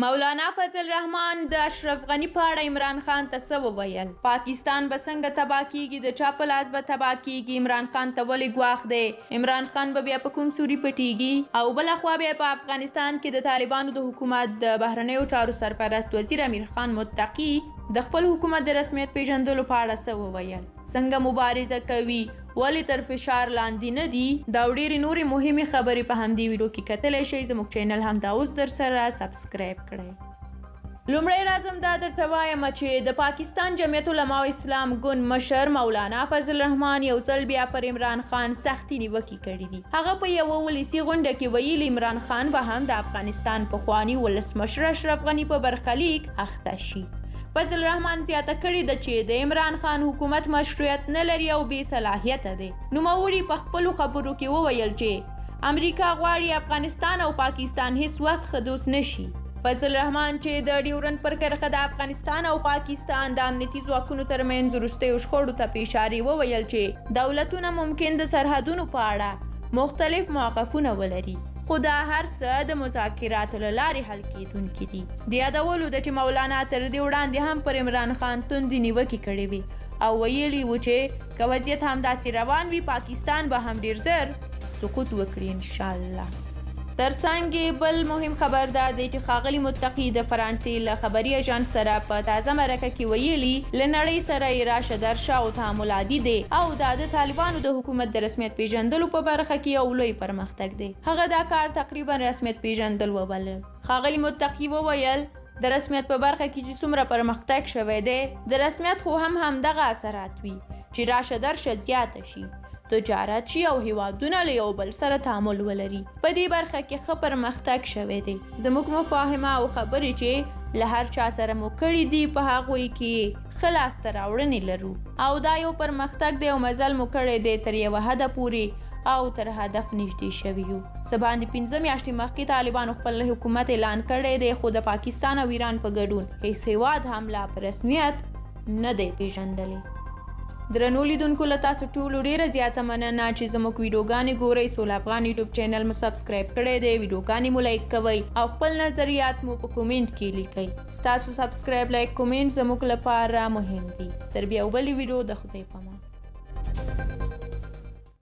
مولانا فضل الرحمن د اشرف غني په اړه عمران خان ته څه وویل؟ پاکستان به څنګه تباه کیږي؟ د چا په لاس به تباه کیږي؟ عمران خان ته ولې ګواښ دی؟ عمران خان به بیا په کوم سوري پټیږي؟ او بله خوا بیا په افغانستان کې د طالبانو د حکومت د بهرنیو چارو سرپرست وزیر امیر خان متقي د خپل حکومت د رسمیت پیژندلو په اړه څه وویل؟ څنګه مبارزه کوي؟ ولې تر فشار لاندې نه دي؟ دا او ډېرې نورې مهمې خبرې په همدې ویډیو کې کتلی شئ. زموږ چینل همدا اوس درسره سبسکرایب کړئ. لومړی راځم دا درته وایم چې د پاکستان جمعیت علماء اسلام ګوند مشر مولانا فضل الرحمن یو ځل بیا پر عمران خان سختې نیوکې کړې دي. هغه په یوه ولسي غونډه کې ویلي، عمران خان به هم د افغانستان پخواني ولسمشر اشرف غني په برخلیک اخته شي. فضل الرحمن زیاته کړې ده چې د عمران خان حکومت مشروعیت نه لري او بې صلاحیته دی. نوموړي په خپلو خبرو کې وویل چې امریکا غواړي افغانستان او پاکستان هیڅ وخت ښه دوست نه شي. فضل الرحمن چې د ډیورند پر کرښه د افغانستان او پاکستان د امنیتي ځواکونو ترمنځ وروستیو شخړو ته په اشارې وویل چې دولتونه ممکن د سرحدونو په اړه مختلف موقفونه ولري، خو دا هر څه د مذاکراتو له لارې حل کېدونکي دي. د یادولو ده چې مولانا تر دې وړاندې هم پر عمران خان توندې نیوکې کړې وې او ویلي وو چې که وضعیت همداسې روان وي، پاکستان به هم ډېر زر سقوط وکړي انشاءالله. ترڅنګ یې بل مهم خبر دا دی چې ښاغلي متقي د فرانسې له خبري اژانس سره په تازه مرکه کې ویلي، له نړۍ سره یې راشه درشه او تعامل عادي دی او دا د طالبانو د حکومت د رسمیت پېژندلو په برخه کې یو لوی پرمختګ دی. هغه دا کار تقریبا رسمیت پېژندل وبلل. ښاغلي متقي وویل، د رسمیت په برخه کې چې څومره پرمختګ شوی دی، د رسمیت خو هم همدغه اثرات وي چې راشه درشه زیاته شي، تجارت شي او هیوادونه له یو بل سره تعامل ولري. په دې برخه کې ښه پرمختګ شوی دی. زموږ مفاهمه او خبرې چې له هر چا سره مو کړې دي، په هغوی کې ښه لاسته راوړنې لرو او دا یو پرمختګ دی او مزل مو کړی دی تر یوه حده پورې او تر هدف نږدې شوي یو. څه باندې 5 میاشتې مخکې طالبانو خپل حکومت اعلان کړی دی، خو د پاکستان او ایران په ګډون هیڅ هیواد هم لا په رسمیت نه دی پیژندلی. درنو لیدونکو، له تاسو ټولو ډیره زیاته مننه چې زموږ ویډیوګانې ګورئ. سوله افغان یوټیوب چینل مو سبسکرایب کړی دی، ویډیوګانې مو لایک کوئ او خپل نظریات مو په کومنټ کې لیکئ. ستاسو سبسکرایب، لایک، کومنټ زموږ لپاره مهم دي. تر بیا بلې ویډیو، د خدای په امان.